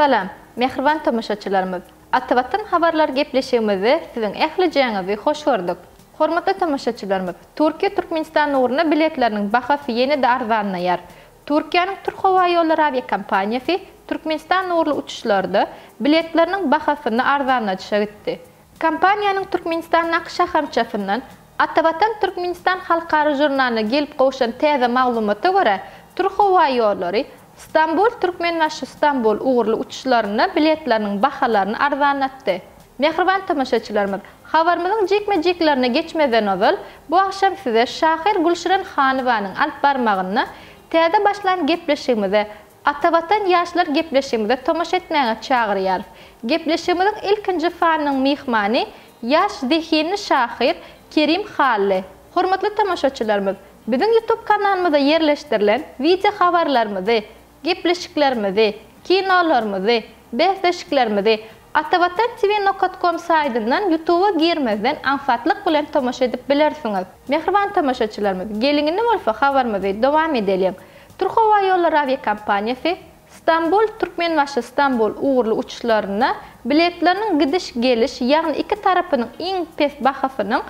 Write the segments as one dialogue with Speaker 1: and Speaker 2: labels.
Speaker 1: Salam, mähriban tomaşaçylarymyz! Atavatan habarlar gepleşigimizde siziň ählijäňizi hoş gördük. Hormatly tomaşaçylarymyz, Türkiýe-Türkmenistan ugruna biletleriniň bahasy ýene-de arzanlaýar. Türkiýäniň Türkhowaýollary awiakompaniýasy Türkmenistan ugurly uçuşlarda biletleriniň bahasyny arzanladyşa gitdi. Kompaniýanyň Türkmenistandaky şahamçasyndan Atavatan Türkmenistan halkara žurnalyna gelip gowşan täze maglumata görä, Türkhowaýollary Stambul-Türkmenbaşy-Stambul ugurly uçuşlarynda biletleriniň bahalaryny arzanlatdy. Mähriban tomaşaçylarymyz, habarymyzyň jikme-jiklerine geçmezden ozal, bu agşam size şahyr Gülşirin Hanowanyň alyp barmagynda täze başlan gepleşigimize, Atavatan ýaşlar gepleşigimize tomaşa etmäge çagyrýarys. Gepleşigimiziň ilkinji sanynyň myhmany ýaş zehinli şahyr Kerim Hally. Hormatly tomaşaçylarymyz, biziň YouTube kanalymyzda ýerleşdirilen wideo habarlarymyzy, gepleşiklerimizi, kinolarymyzy, bäsleşiklerimizi Atavatan TV nokat kom saýdyndan Ýutuba girmezden aňsatlyk bilen tomaşa edip bilersiňiz. Mähriban tomaşaçylarymyz, geliň indi bolsa habarymyzy dowam edeliň. Türkhowaýollary awiakompaniýasy Stambul, Türkmenbaşy Stambul ugurly uçuşlarynda biletleriniň gidiş-geliş, ýagny iki tarapynyň iň pes bahasynyň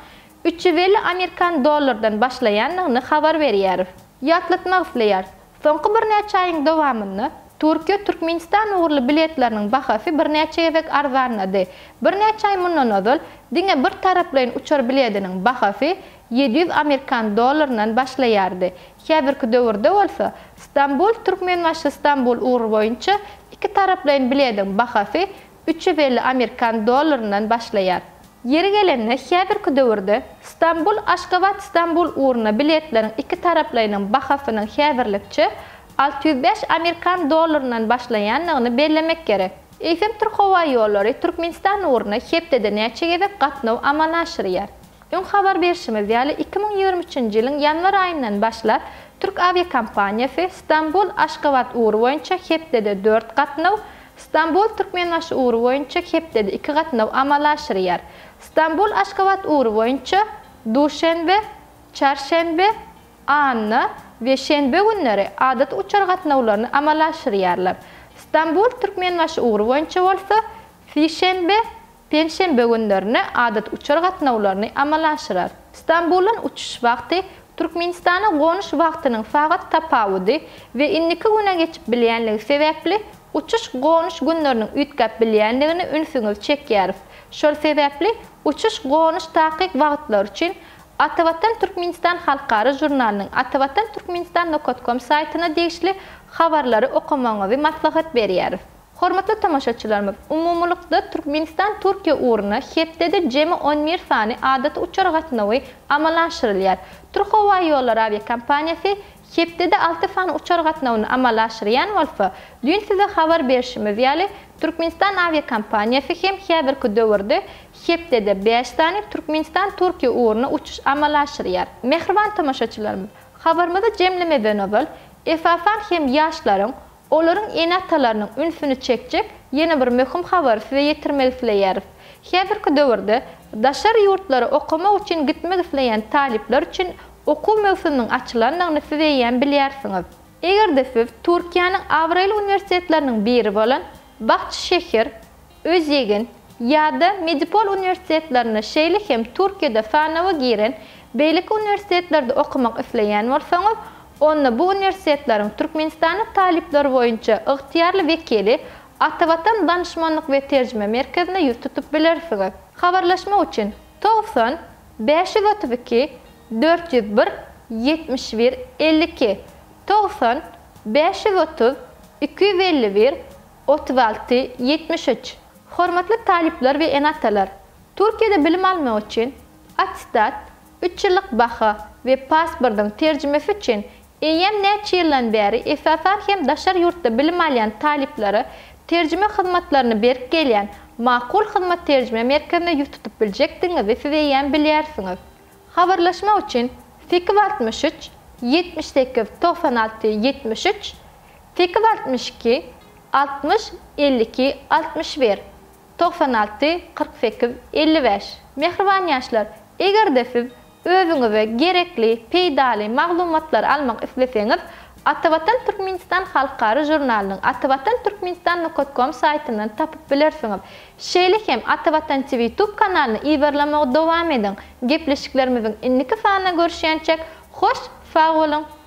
Speaker 1: 350 amerikan dollardan başlaýandygyny habar berýäris. Ýatlatmak isleýäris, soňky birnäçe aýyň dowamynda Türkiýe, Türkmenistan ugurly biletleriniň bahasy birnäçe gezek arzanlady. Birnäçe aý mundan ozal diňe bir taraplaýyn uçar bilediniň bahasy 700 amerikan dollaryndan başlaýardy. Häzirki döwürde bolsa Stambul, Türkmenbaşy Stambul ugry boýunça iki taraplaýyn bilediň bahasy 350 amerikan dollaryndan başlaýar. Ýeri gelende, häzirki döwürde Stambul, Aşgabat Stambul ugruna biletleriň iki taraplaýynyň bahasynyň häzirlikçe 605 amerikan dollaryndan başlaýandygyny bellemek gerek. Eýsem Türkhowaýollary Türkmenistan ugruna hepdede näçe gezek gatnaw amala aşyrýar? Öň habar berşimiz ýaly, 2023-nji ýylyň ýanwar aýyndan başlap, türk awiakompaniýasy Stambul, Aşgabat ugry boýunça hepdede dört gatnaw, Stambul, Türkmenbaşy ugry boýunça hepdede iki gatnaw amala aşyrýar. Stambul, Aşgabat ugry boýunça duşenbe, çarşenbe, anna we şenbe günleri adaty uçar gatnawlaryny amala aşyrýarlar. Stambul, Türkmenbaşy ugry boýunça bolsa sişenbe, Penşenbe günlerine adaty uçar gatnawlaryny amala aşyrar. Stambuldan uçuş wagty Türkmenistana gonuş wagtynyň sagat tapawudy we indiki güne geçip bilýänligi sebäpli uçuş-gonuş günleriniň üýtgäp bilýänligini ünsüňizi çekýäris. Şol sebäpli uçuş-gonuş takyk wagtlary üçin Atavatan Türkmenistan halkara žurnalynyň Atavatan Türkmenistan nokat kom saýtyna degişli habarlary okamagyňyzy maslahat berýäris. Hormatly tomaşaçylarymyz, umumylykda Türkmenistan-Türkiýe ugruna hepdede jemi on bir sany adaty uçar gatnawy amala aşyrylýar. Türkhowaýollary awiakompaniýasy hepdede alty sany uçar gatnawyny amala aşyrýan bolsa, düýn size habar berşimiz ýaly, Türkmenistan awiakompaniýasy hem häzirki döwürde hepdede bäş sany Türkmenistan-Türkiýe ugruna uçuş amala aşyrýar. Mähriban tomaşaçylarymyz, habarymyzy jemlemezden ozal, esasan hem ýaşlaryň, Olaryň ene-atalarynyň ünsüni çekjek ýene bir möhüm habary size ýetirmek isleýäris. Häzirki döwürde daşary ýurtlara okamak üçin gitmek isleýän talyplar üçin okuw möwsüminiň açylandygyny siz eýýäm bilýärsiňiz. Eger-de siz Türkiýäniň abraýly uniwersitetleriniň biri bolan Bahçeşehir, Özýegin ýa-da Medipol uniwersitetlerinde şeýle hem Türkiýede sanawa giren beýleki uniwersitetlerde okamak isleýän bolsaňyz, onda bu uniwersitetleriň Türkmenistanda talyplar boýunça ygtyýarly wekili Atavatan danyşmanlyk we terjime merkezine ýüz tutup bilersiňiz. Habarlaşmak üçin 90 532 401 71 52, 90 530 251 36, 73. Hormatly talyplar we ene-atalar! Türkiýede bilim almak üçin attestat, üç ýyllyk baha we pasportyň terjimesi üçin eýýäm näçe ýyldan bäri esasan hem daşary ýurtda bilim alýan talyplara terjime hyzmatlaryny berip gelýän Makul Hyzmat terjime merkezine ýüz tutup biljekdigiňizi siz eýýäm bilýärsiňiz. Habarlaşmak üçin 863 78 96 73 862 60 52 61 96 48 55 Mähriban ýaşlar, eger-de siz özüňize gerekli, peýdaly maglumatlary almak isleseňiz, Atavatan Türkmenistan halkara žurnalynyň atavatanturkmenistan nokat kom saýtyndan tapyp bilersiňiz. Şeýle hem Atavatan TV tube kanalyny yzarlamagy dowam ediň. Gepleşiklerimiziň indiki sanynda görüşýänçäk, hoş sag boluň!